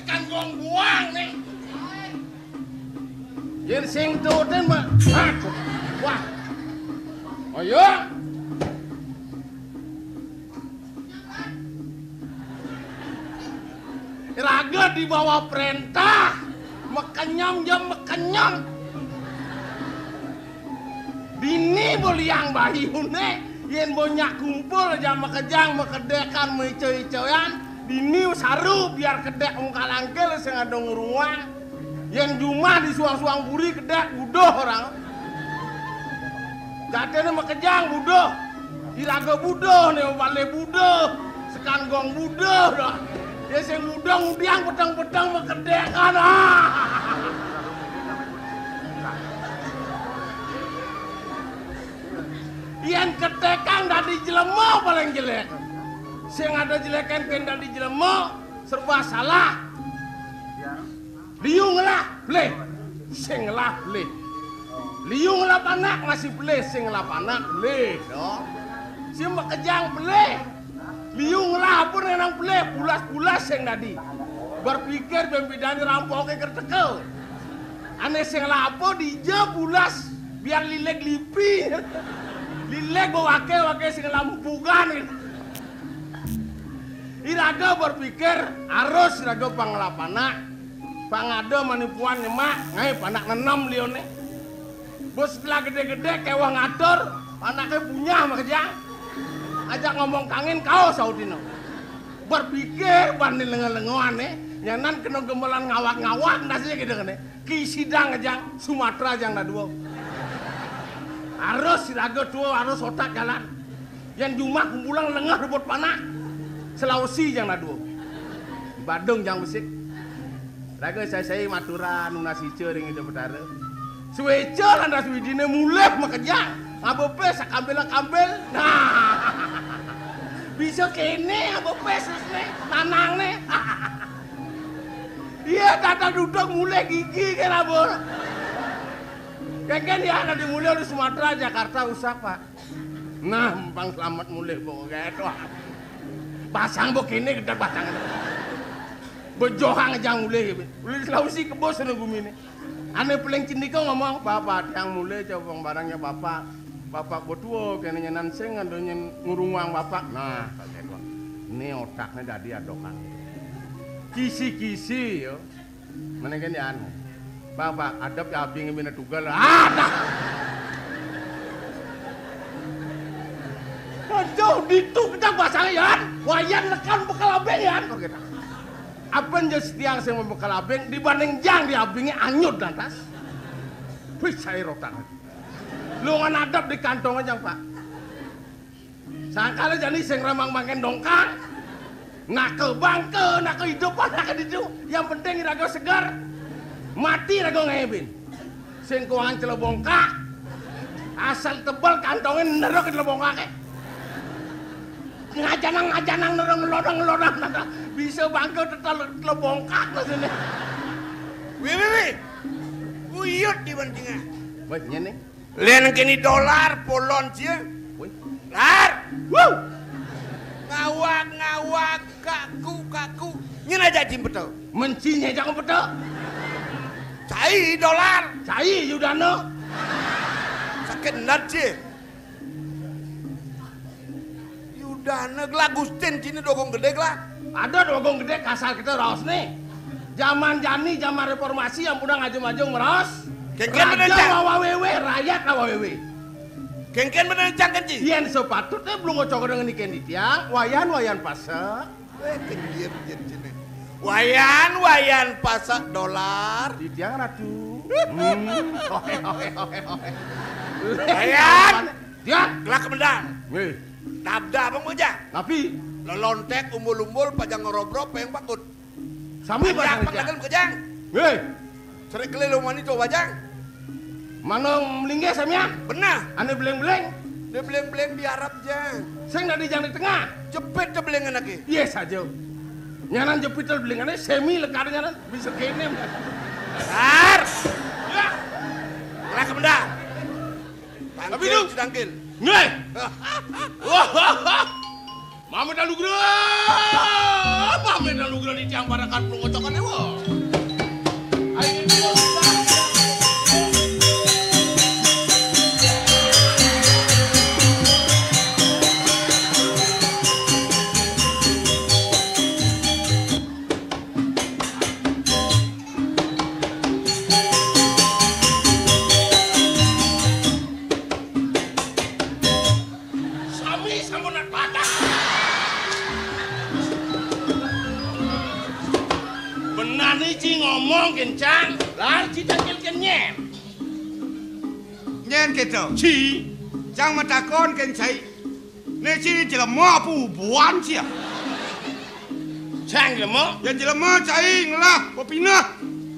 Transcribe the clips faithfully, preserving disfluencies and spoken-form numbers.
Kan gong buang nih. Yén sing tutin mah. Hah. Wah. Ayo. Raga di bawah perintah. Mekenyem jam mekenyem. Dini bo liang bayune, yén bo nyak kumpul aja makejang, makedékan, maico-icoan, dini saru biar kedék ungkal angkil sing ada ngrunguang. Yén jumah di suang-suang puri kedék buduh orang. Jaténé makejang buduh. Iraga buduh, né balé buduh, sekan gong buduh dah. Ya sing buduh ngudiang peteng-peteng makedékan. Ah. Yén ketékang dadi jelema paling jelék. Sing ada jelékan kén dadi jelema, serba salah. Liu ngelah, pelih. Sing ngelah, pelih. Liu ngelah panak, masih pelih. Sing ngelah panak, pelih. Yo. Sing makejang, pelih. Liu ngelah apa nang pelih, pulas-pulas sing dadi. Berpikir bén pidan rampoké kerteka. Ané sing ngelah apa dija pulas, biar lileg lipi. Lileg bawaké, waké sing ngelah empugan. Iraga berpikir, harus iraga pang ngelah panak. Pang ada manipuan nyemak, ngai panak nenem liuné. Bos setelah gedé-gedé kéweh ngatur, panaké punyah makejang. Ajak ngomong kangin kaos sautino. Berpikir banding lengo-lengoané, nyanan kena gemelan ngawak-ngawak nasinya gitu kéné. Ki sidang aja, Sumatera jang dadua. Harus siraga tua, harus otak jalan. Yén jumah kumpulan lengah rebut panah. Sulawesi jang dadua. Badung jang besik. Raga sai-sai maturan nunas ica ring Ida Betara. Suéca lantas widiné mulih makejang. Ngaba pis sakambil-kambil. Nah. Bisa kéné ngaba pis né, tanangné. Iya, tata duduk mulih gigi kén abon. Kéngkén ya, nanti mulih di Sumatera, Jakarta usah, Pak. Nah, empang selamat mulih, Bok. Gitu. Basang, Bok, kéné gedé basang. Bejohang aja mulih. Ulih Sulawesi kebos sana guminé. Ané paling cendika ngomong, "Bapak, tiang mulih, coba barangnya Bapak." Bapak betua, kéné nyanan sing ada nyén ngurungang Bapak. Nah, kaget, Bang. Ini otaknya dadi adokan. Kisi-kisi, ya. Mana kan ya anu. Bapak, adep ya abing mina tugal. Ah, dah. Aduh, ditu kita pasang, Yan. Wayan lekan bekel abing, Yan. Kok kita? Apa aja setiang sing bekel abing, dibanding jang di abingnya anyut lantas. Wih, saya rotan. Lu ngan adep di kantong aja, Pak. Sangkala jani sing ramang mangkén dongkang. Naka bangka, naka idup, naka ditu. Yang penting iraga segar. Mati iraga ngebin. Sing kuangan celebongkak. Asal tebel kantongin nerok celebongkaké. Ngajanang-ngajanang nerok ngelodang-ngelodang. Bisa bangka tetel celebongkak maksudnya. Wih, wih, wih. Uyut di bantingan. Wih, nyene. Lén kéné dolar polon cia. Wih. Lar. Wuh. Ngawag-ngawag, kaku-kaku. Nyén aja jim beto. Mencinya jangan beto. Cai dolar. Cai Yudana. Sakit nat cia. Yudana gela Gustin cina dogong gedé gela. Ada dogong gedé kasar kita raos nih. Zaman jani, zaman reformasi yang udah ngajung-ngajung meraos. Kéngkén bener, Cang. Raja wawa wewe, rakyat wawa wewe. Kéngkén bener, Cang, kan, Ci? Yén sepatutnya belum ngocok dengan ikan di tiang, wayan, wayan pasek. Eh, kenjir, jir, cine. Wayan, wayan pasek dolar. Di tiang ratu. Hmm. Oke, oke, oke, oke. Wayan. Tiang. Gelak kemendang. Weh. Dabda abang bujang. Tapi. Lelontek, umbul-umbul, pajang ngerobrok, peng bakut. Sami. Panjang, bajang pang aja. Dagang kejang. Weh. Serik keliling mani coba, Jang. Mana melinggih samian? Benah. Ane beleng-beleng. Dia beleng-beleng di Arab, Jang. Sing dari jang di tengah. Jepit dia belengan lagi. Iya saja. Nyanan jepit dia belengan, semi lekar nyanan. Bisa kene. Ar. Ya. Lah kemendak. Tapi tangkil, itu. Tangkil. Nih. Wah. Mamet Anugrah! Mamet Anugrah, ni tiang parekan pelungocokan ewa. Ayo, sami sampun patah. Benane ci ngomong kencang, lar ci tangkil kenyen. Nyen keto. Ci. Cang matakon ken cai. Ne ci jelema apa ubuan ci ya? Cang jelema? Ya jelema cai ngelah pepineh,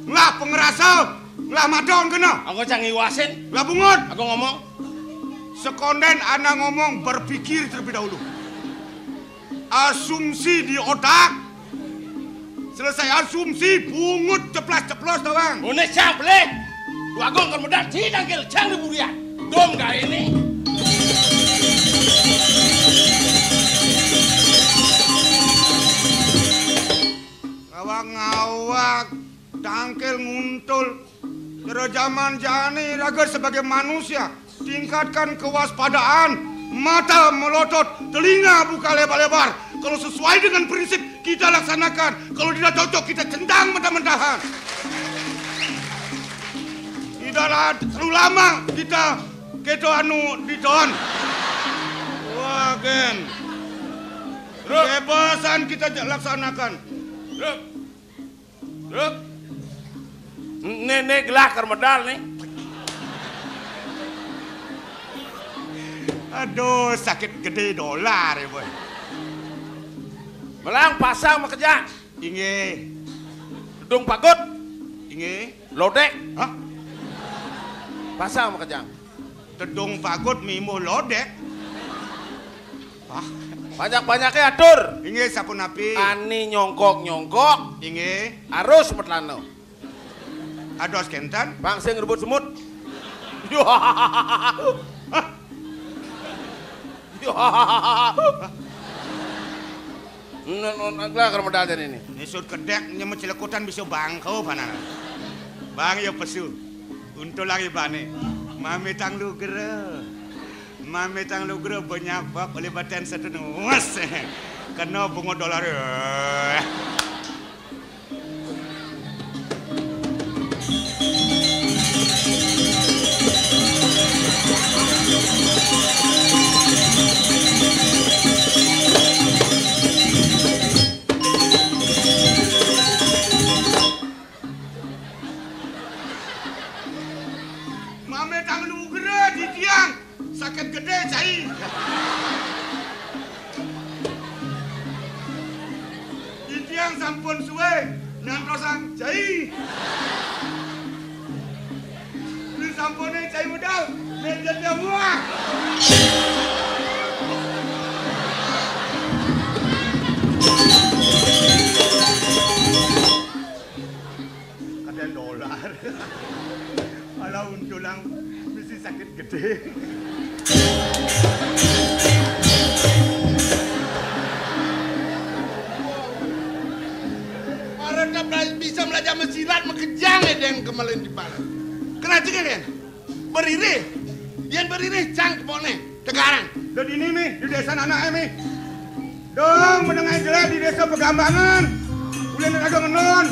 ngelah pengerasa, ngelah madon kena. Aku cang iwasin. Ngelah bungut. Aku ngomong. Sekonden anak ngomong berpikir terlebih dahulu. Asumsi di otak. Selesai asumsi, bungut ceplas-ceplos tawang. Une siap leh. Dua gong kan medal, ci tangkil, cang di burian. Dong gak ini. Ngawak-ngawak, tangkil nguntul. Kero zaman jani raga sebagai manusia, tingkatkan kewaspadaan, mata melotot, telinga buka lebar-lebar. Kalau sesuai dengan prinsip, kita laksanakan. Kalau tidak cocok, kita centang mentah-mentahan. Tidaklah terlalu lama kita keto anu diton. Wah, gen. Kebebasan kita laksanakan. Truk. Nih, nih gelah ker medal nih. Aduh, sakit gede dolar ya, boy. Melang pasang makejang. Inggih. Gedung pagut. Inggih. Lodek. Hah? Pasang makejang. Tedung pagut mimbuh lodek. Wah. Banyak-banyake atur. Inggih, sapunapi? Ani nyongkok-nyongkok. Inggih. Arus metlana. Ados kenten? Bang sing rebut semut. Hah? Nun, nun, gelah ker medal jani ini. Nisut kedek nyemut celekutan bisa bangko panana. Bang ya pesu. Untul lagi bane. Mamitang lugra. Mamitang lugra banyak bab oleh badan satu nuas. Kena bunga dolar. Mame tang lugra di tiang. Sakit gede, cai. Titiang sampun suwe nyantosang cai. Ri sampune cai medal, meja muah. Kadang dolar. Alah, untulang mesti sakit gede. Orang tak bela-, bisa belajar mesilat, mekejang ya, deng kemalen di bala. Kena juga kan? Beriri. Yang beriri, cang kepone. Tegarang. Dot ini mi, di desa anak mi. Dong, menengah jelek di desa Pegambangan. Ulin ada ngenon.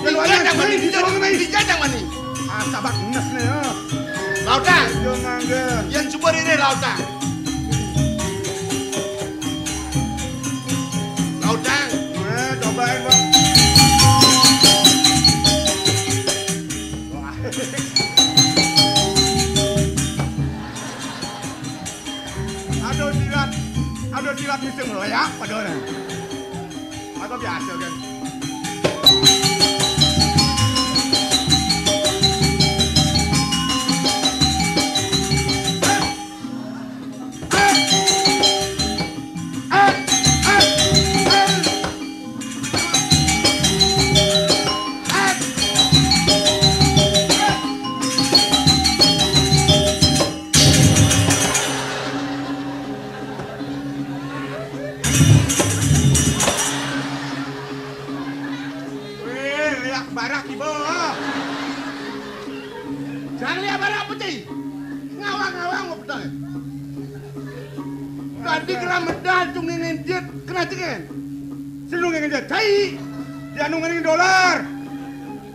Yang luar Dijajang mani, di dijajang, dijajang mani. Ah, sabar nes nih ya. Lautang. Yo mangga. Yang coba ini lautang. Lautang. Eh, cobain, Pak. Wah. Aduh, silat. Aduh, silat bisa ngeleak padahal. Atau biasa kan? Liak barak iba. Jang liak barak peti. Ngawang-ngawang mau petang. Tadi geram medal tu ngengenjet kena tengen. Sinu ngengenjet cai. Dia nu ngening dolar.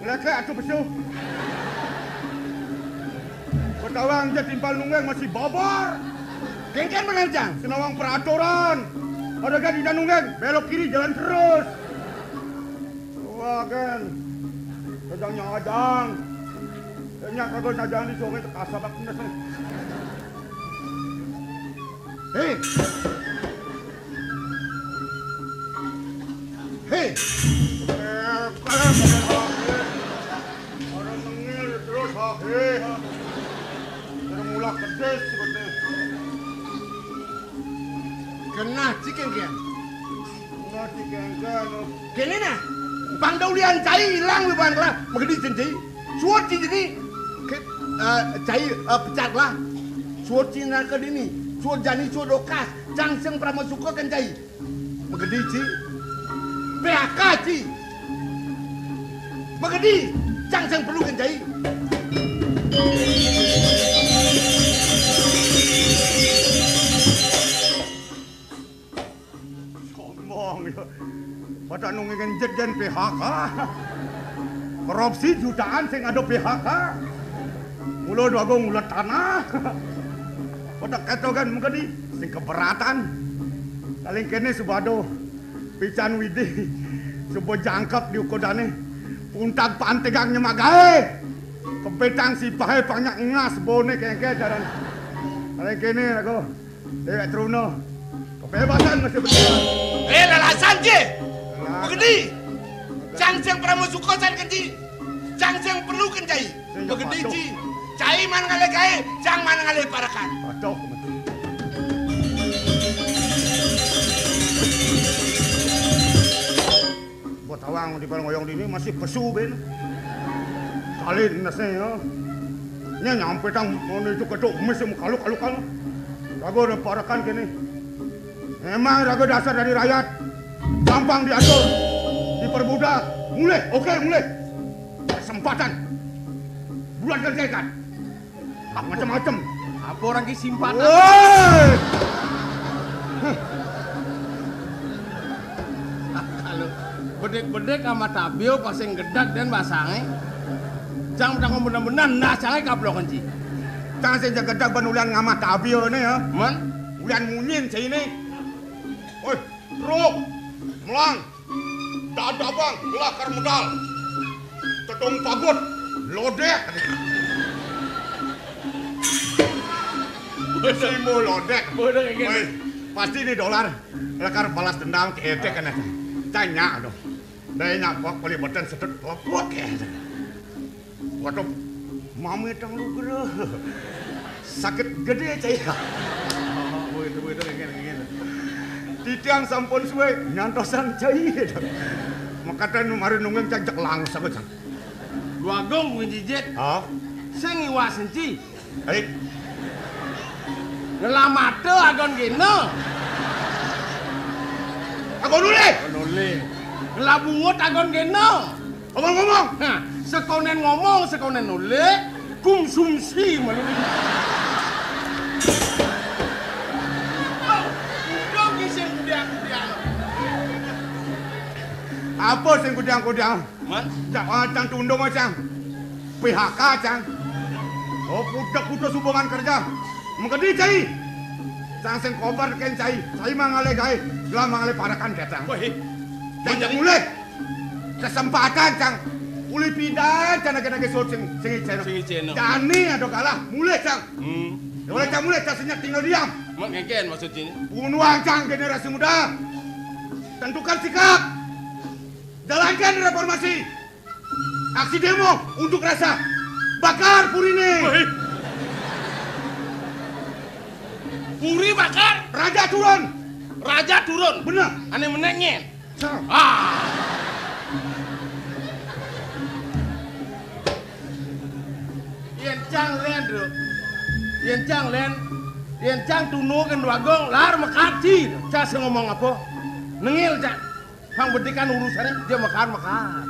Ngelakak atu pesu. Petawang je timpal nunggeng masih babar. Kengken menanjang. Senawang peraturan. Ada kan tidak nunggeng, belok kiri jalan terus. Wah, kan. Kejang nyajang. Nya kagak nyajang di sungai tekasa bak ndes. Hei. Hei. Eh, kalau orang nengil terus, ha, hei. Terus mulak pedes sebetulnya. Kenah cikeng kian. Kenah cikeng kian. Kene nah. Pang daulian cai ilang wiban lah. Magedi cen cai. Suot ci jeni. Ke, eh, cai, eh, pecat lah. Suot ci naka dini. Suot jani suot dokas. Cang seng prama suka kan cai. Magedi ci. P H K ci. Magedi. Cang seng perlu kan cai. Sombong ya. Pada nunggu ngenjet jen P H K. Korupsi jutaan sing ada P H K. Mula dua gong ulat tanah. Pada keto kan mengkedi sing keberatan. Paling kene subado pican widi suba jangkep di ukodane. Puntag pantegang nyemak gae. Kepetang si pahe panyak ngas bone kengke jaran. Paling kene aku. Dewek Truna. Kebebasan masih berjalan. Eh, lalasan je. Begedi. Cang sing pramusuka san kenci. Cang sing perlu kencai. Begedi ci. Cai man ngalih gae, cang man ngalih parekan. Patuh. Buat awang di Palung Oyong dini masih pesu ben. Kali nese ya. Nya nyampe tang mau itu ketuk mes yang kaluk-kalukan. Raga ada parekan kene. Emang raga dasar dari rakyat. Gampang diatur, dipermudah. Mulih, oke, mulih. Kesempatan. Buat kerjakan. Macam-macam. Apa orang ki simpan? Woi! Kalau bedek-bedek sama tabio pasang gedak dan basange. Cang tanggung benar-benar nah cange kaplok kenci. Cang sing gedak ban ulian ngamah tabio ne ya. Man? Ulian munyin sini. Oi, truk, melang. Dadabang, gelah kar medal. Tedung pagut, lodek. Simu lodek. Woi, pasti ni dolar. Lekar balas dendam ke etek kan. Tanya tu. Dai nyak kok boleh beten sedut kok ya. Waduh, mami tang lu gere. Sakit gede cai. Oh, begitu, begitu, ingin, ingin. Titiang sampun suwe nyantosan cai. Makatan mari nunggeng cai jek langsung aja. Dua gong kuwi jijit. Hah? Sing iwak senci. Hei. Ngelamate agon gena. Agon nule. Agon nule. Ngelabungut agon gena. Ngomong-ngomong. Hah, sekonen ngomong, sekonen nule, konsumsi malu. Udah ki sing kudiang-kudiang. Apa sing kudiang-kudiang? Man? Cang, ah, cang tundung, ah, cang. P H K, cang. Oh, putus-putus hubungan kerja. Mengkedi, cai. Cang sing kobar ken cai. Cai mah ngalih gae. Gelah mah ngalih parekan datang. Wah, eh. Cang, cang mulih. Kesempatan, cang. Uli pidan, cang nage-nage sut sing, sing iceno. Sing iceno. Jani ada kalah, mulih, cang. Hmm. Ya, oleh cang mulih, cang senyap tinggal diam. Mak ngeken maksudnya? Bunuh cang generasi muda. Tentukan sikap. Jalankan reformasi. Aksi demo unjuk rasa. Bakar purine. Woi. Puri bakar. Raja turun. Raja turun. Bener. Ane menengen. Cang. Ah. Yen cang len, Bro. Yen cang len, yen cang tunu ken wagong lar mekaji. Cang sing ngomong apa? Nengil, cang. Pang bedikan urusane dia mekar-mekar.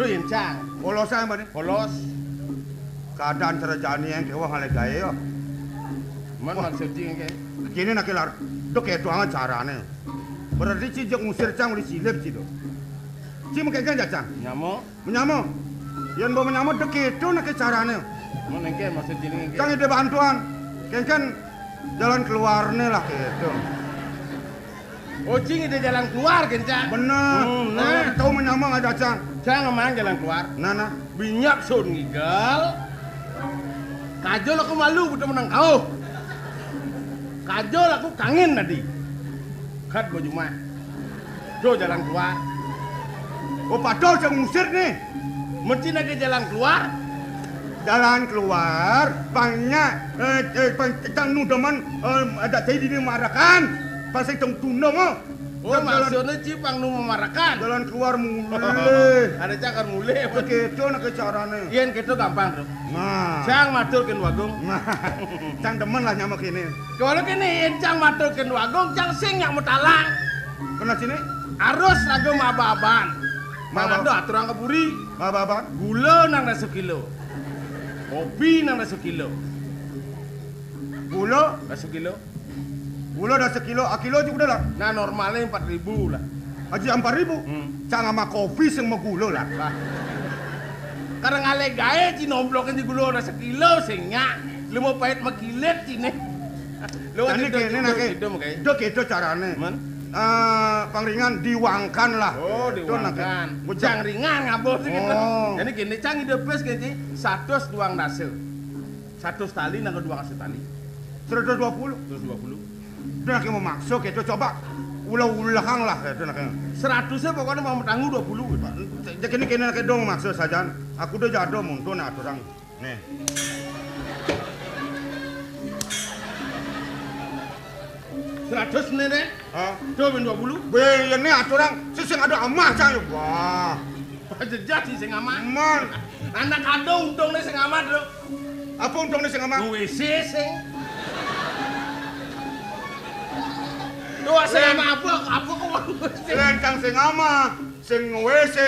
Lho, yén cang. Polos aé, Mbak, né? Polos. Kadang cara jani yang kéweh ngalih gaé, ya. Man maksud cing, ké? Kéné nak, Lar. Dok, kéto aja carané. Berarti ci jek ngusir cang uli silip ci, do. Ci mengkéngkén ja, cang. Nyama? Menyama. Yén mbok menyama, dok, kéto nak carané. Man éngkén maksud cing, éngkén? Cang idé bantuan. Kéngkén jalan keluarné lah, kéto. Oh, cing idé jalan keluar, kén, cang? Bener. Hmm, nah. Tahu menyama aja, cang. Cang emang jalan keluar. Nah, nah. Binyak sun ngigel. Kajol aku malu, betul menang kau. Kajol aku kangin tadi. Kat baju mah. Tuh jalan keluar. Oh, padahal saya ngusir nih. Mesti nak jalan keluar. Jalan keluar, pangnya, eh, eh, pang, cang nu demen, eh, ada saya di marakan. Pas saya tong tunda mah. Oh, jalan, maksudnya ci pang nu memarakan. Jalan keluar mulih. Ada cakar mulih. Kéto nak carané. Yén kéto gampang, Bro. Nah. Cang matur kén Wagung. Nah. Cang demen lah nyama kéné. Kalau kéné yén cang matur kén Wagung, cang sing nyak mutalang. Kena sini? Arus lagu maba-aban. Maba-, mangado aturang ka puri. Maba-aban. Gula nang dasa kilo. Kopi nang dasa kilo. Gula? Dasa kilo. Gula dasa kilo, akilo juga dah lah. Nah, normalnya empat ribu lah. Aja empat ribu. Hmm. Cang ama kopi sing magula lah. Lah. Karena ngalih gaé ci nomplok ci gula dasa kilo sing nyak. Lima pait makilit ciné. Lo. Jani kéné nak, kéto, kéto carané. Man? Eh, pangringan diwangkan lah. Oh, diwangkan. Cang ringan ngabuh gitu. Oh. Jani kéné, cang idé pis kéné, satus duang dasa. Satus tali nang duang dasa tali. Seratus dua puluh. Seratus dua puluh. Udah, nak memaksa kéto, coba ulah-ulahang lah kéto nak. Seratusnya pokoknya mau tanggung dua puluh gitu. Jadi kéné, kéné nak dong maksa sajan. Aku udah jado muntun aturang. Nih. Seratus nih, nih. Hah? Coba dua puluh. Bé, ya nih aturang. Sing ada amah cang. Wah. Jejak sih sing amah. Man. Anak ada untungnya sing amah, Bro. Apa untungnya sing amah? W C sing. Tuh, sing amah apa? Apa kok W C? Lén cang sing amah, sing W C.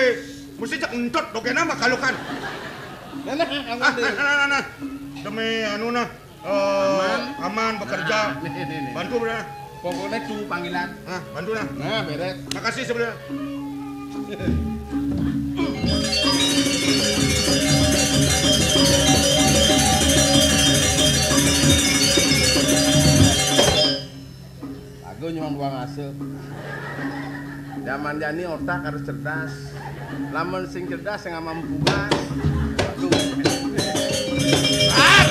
Mesti cek entut, dok, enak mah kalau kan. Nah, nah, aman. Ah, deh. Nah, nah, nah, nah. Demi anu nah. Eh, aman. Aman bekerja. Nah, nih, nih, nih. Bantu, Bro. Pokoknya tuh panggilan. Nah, bantu nah. Nah, beres. Makasih sebenarnya. Lagu nyuman buang asa. Zaman jani otak harus cerdas. Lamun sing cerdas sing amampungan. Waduh. Ah!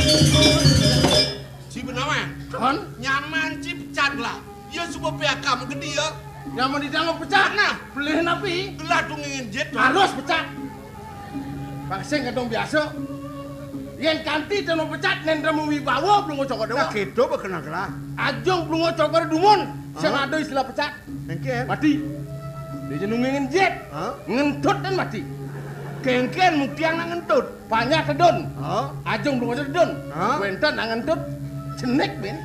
Ci benawan. Kon? Nyaman ci pecat lah. Ya suba P H K gedé ya. Nyaman di dalam pecat. Nah. Pelih napi? Gelah tuh ngingin jet tuh. Harus pecat. Bang sing kadung biasa. Yén kanti teno pecat, nén temu wibawa Blungo Cokor Dewa. Nah, kéto bekenang lah. Ajung Blungo Cokor dumun, sing ada istilah pecat. Éngkén? Mati. Dia jeneng ngingin jet. Hah? Ngentut dan mati. Kéngkén muktiang nak ngentut. Panjak tedun. Hah? Ajung Blungo Cokor tedun. Hah? Wénten nak ngentut. Jenik, bin.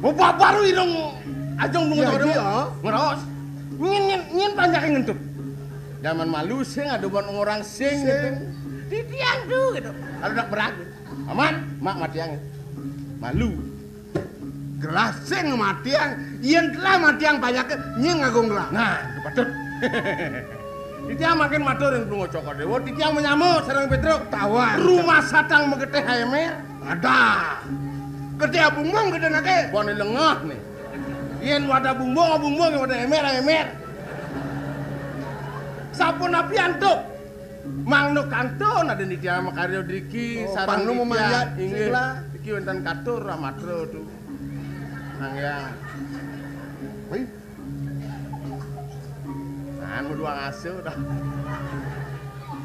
Mau babaru irung Ajung Blungo Cokor Dewa. Ngeros. Nyén, nyén, nyén panjak ngentut. Zaman malu sing ada buat orang sing. Sing. Gitu. Titiang tuh gitu. Kalau nak berang. Aman, mak matiang. Malu. Gelah sing matiang, yén telah matiang banyak nying ngagung gelah. Nah, itu patut. Titiang makin matur ring Blungo Cokor Dewa, titiang menyama sareng Pétruk. Tawan. Rumah satang magetih aémér. Ada. Getih abungbung gedé naké. Bone lengah nih. Yén wadah bungbung, abungbung, yén wadah émér, émér. Sapunapi antuk? Mangda kantun ada nitya makarya driki. Oh, sareng pangnu nitya, mamanjak, inggih. Sila. Iki wénten katur ramatra tu. Nang ya. Wih. Nah, mau dua ngasuh dah.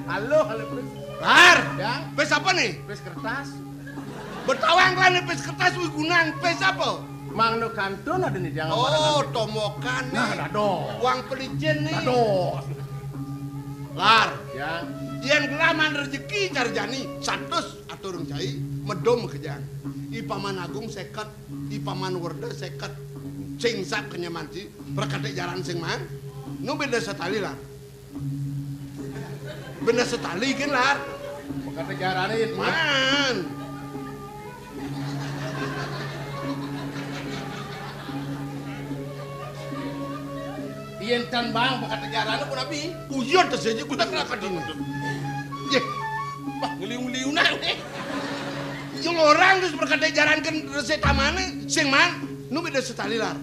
Halo, halo, Pris. Lar. Ya? Pis apa nih? Pis kertas. Betawang lah nih pis kertas wih gunang. Pis apa? Mangda kantun ada nih, jangan. Oh, barang. Tomokan nih. Nah, dados. Uang pelicin nih. Dados. Lar. Ya. Yén gelaman rejeki cara jani, satus atur ring cai, medum kejang. I Paman Agung seket, I Paman Werda seket. Sing sap kenyamanti, praketik jaran sing man. Nu béda satali, Lar? Béda satali kan, Lar? Pakatéjarané, Mat. Man. Yén tan bang pakatéjarané pun abi. Uyut téh séja kudu ngakadin. Yéh. Bah, ngeliu-ngeliunan. Yang orang terus pakatéjaran kan resik tamané, sing man, nu béda satali, Lar.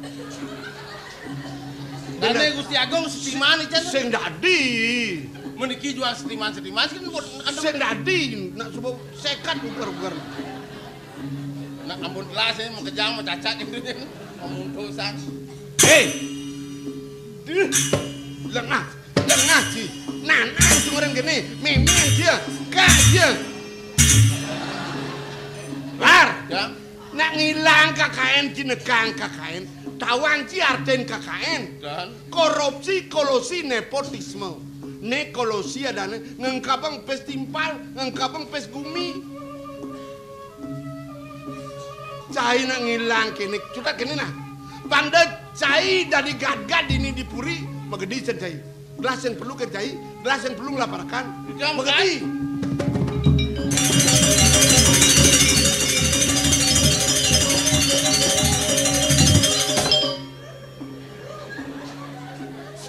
Dane Gusti Agung setiman ican. Sing dadi. Meniki jual setiman-setiman sing buat sing dadi. Nak subuh sékat uker-uker. Nak ampun telas ya, mau kejang, mau cacat gitu. Ampun dosa. Hei. Duh. Lengah. Lengah ji. Nanang sing orang gini. Memang dia. Kak dia. Lar. Ya. Nak ngilang K K N, jinegang K K N, tawang ji artén K K N. Dan? Korupsi, kolusi, nepotisme. Né kolusi adané ngengkabang pés timpal, ngengkabang pés gumi. Cai nak ngilang kéné, cutat kéné nah. Pang da cai dadi gatgat dini di puri, magedi cén cai. Gelas yang perlu kerjai, gelas yang perlu ngelaparakan. Jam magedi.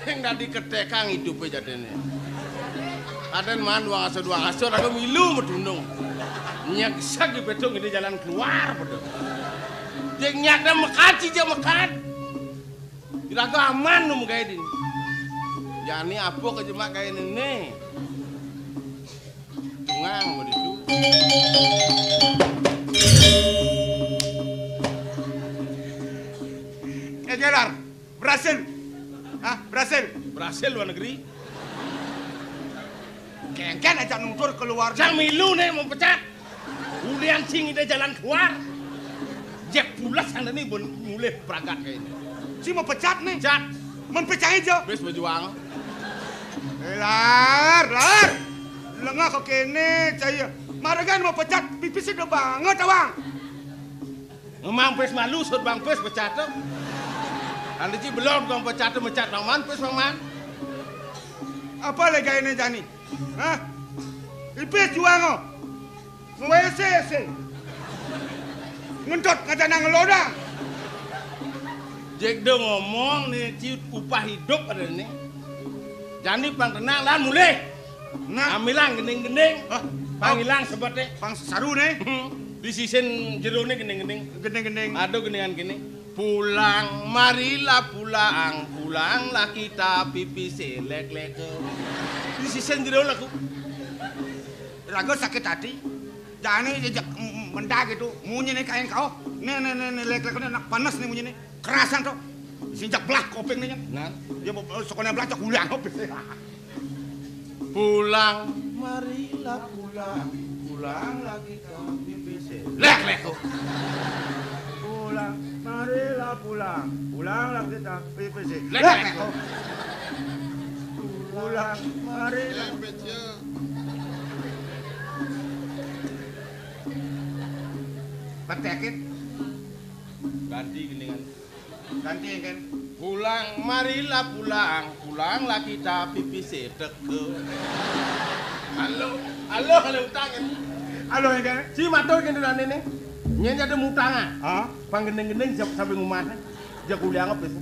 Sing dadi ketekang idupé jadiné. Kadén man duang aso, duang aso, raga milu medunung. Nyeksek di pétung ini jalan keluar, betul. Jeng nyata mekat, sih, jeng mekat. Iraga aman nu magaé dini. Jani apa ka jemak gaé néné? Tungang baditu. Eh, Jelar, berhasil. Hah, berhasil. Berhasil luar negeri. Kéngkén aja nutur keluar. Jang milu né mau pecat. Ulian sing ida jalan keluar. Jek pulas yang ini bun mulih berangkat kayak ini. Si mau pecat nih. Pecat. Mén pecat aja. Bés berjuang. Eh, Lar, Lar. Lengah kok kéné, cai. Maregan mau pecat, pipis udah banget, awang. Emang pés malu, sud bang pés pecat tuh. Anda ji belum kong pecat tuh, mecat bang man, pés bang man. Apa lagi ini jani? Hah? Ipis juang, oh. Ngwésése. Ngentut ngajana ngelodang. Jek do ngomong né ciut upah hidup ada né. Jani pang tenang lan mulih. Nah. Amilang gending-gending. Hah? Pang ilang sebet é. Pang saru né. Hmm. Di sisin jero né gending-gending. Gending-gending. Aduh gendingan kéné. Pulang, marilah pulang, pulanglah kita pipis lek-lek. Di sisin jero laku. Raga sakit hati. Jani jejak mendag gitu. Munyi né kain kau. Né, né, né, né, lek-lek né, nak panas né munyi né. Kerasan tuh. Sinjak belah koping né. Nah. Ya, sekolah belah cak ulang koping. Pulang, marilah pulang, pulanglah kita pipis. Lek, lek, tuh. Pulang, marilah pulang, pulanglah kita pipis. Lek, lek, tuh. Pulang, marilah. Petekit. Ganti gendingan. Ganti kan. Pulang, marilah pulang, pulanglah kita pipis teke. Halo, halo, halo utang kan. Halo ya kan. Si matur kan dene né. Nyén ada mutang ah. Hah? Pang gending-gending siap sampai rumah. Dia kuliah ngepis.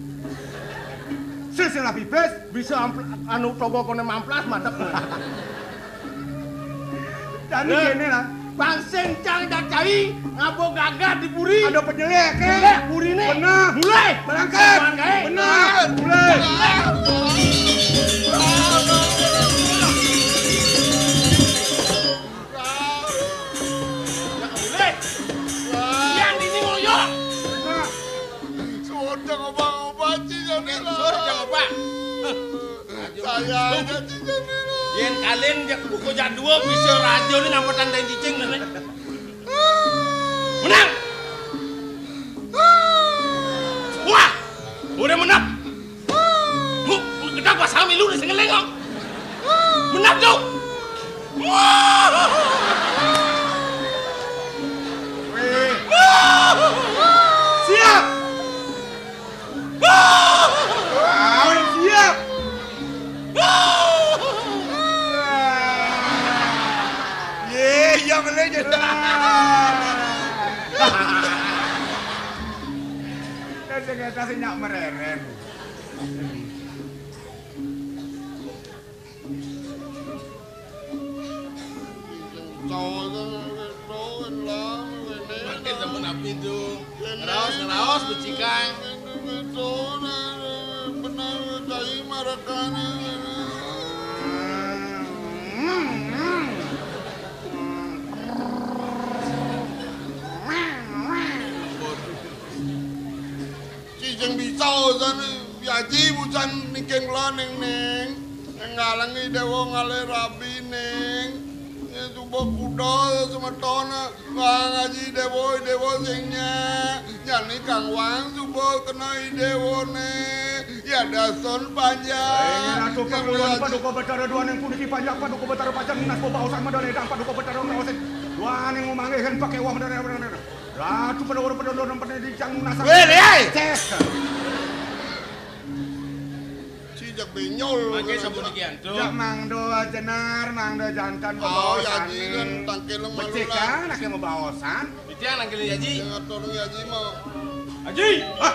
Silsilah pipis. Bisa ampl-, anu togo koné mamplas madep. Jani kéné lah. Bang sing cang cacai ngabo gagah di puri. Ada penyelek, eh. Penyelek puri né. Bener. Mulai. Berangkat. Bener. Mulai. Mulai. Yang ini ngoyok. Bener. Sudah ngobah-ngobah, Ci, jani lah. Sudah ngobah. Saya aja, Ci, jani lah. Yén kalin jak buku jak dua bisa raja né nampetan dai cicing né. Menang. Wah, udah menang. Hu, gedang pasal milu né sing ngeling kok. Menang tuh. Wah. Siap. Wah, siap. Lah, sing éta sing nyak mereren. Cowok itu, itu, itu, itu, Makin temen api tuh. Ngeraos, ngeraos, becikang. Benar, cai marakana. Cicing bisa sana, yaji bucan niking lo, Ning, Ning. Ngalangi dewa ngalih rabi, Ning. Ya, coba kuda semeton. Wah, ngaji dewa, dewa sing nyak. Jani Kang Wang coba kena idewane. Ya dasun panjang. Ing ratu pakuwon paduka Betara duaning puniki panjak paduka Betara pacang nunas bebaosan madane dang paduka Betara ngraosin. Duaning umanggihin pakewah madane. Ratu Pandhawa Pandhawa nempene dicang nunas. Weh, liai. Ces. Sijak benyol. Mangke sampun iki antuk. Jak mangdo jenar, mangdo jantan. Oh, bebaosan. Yaji kan tangkil malu. Becik lah. Kan, anake bebaosan. Titiang nangkil Yaji. Sing atur Yaji mau. Haji. Hah?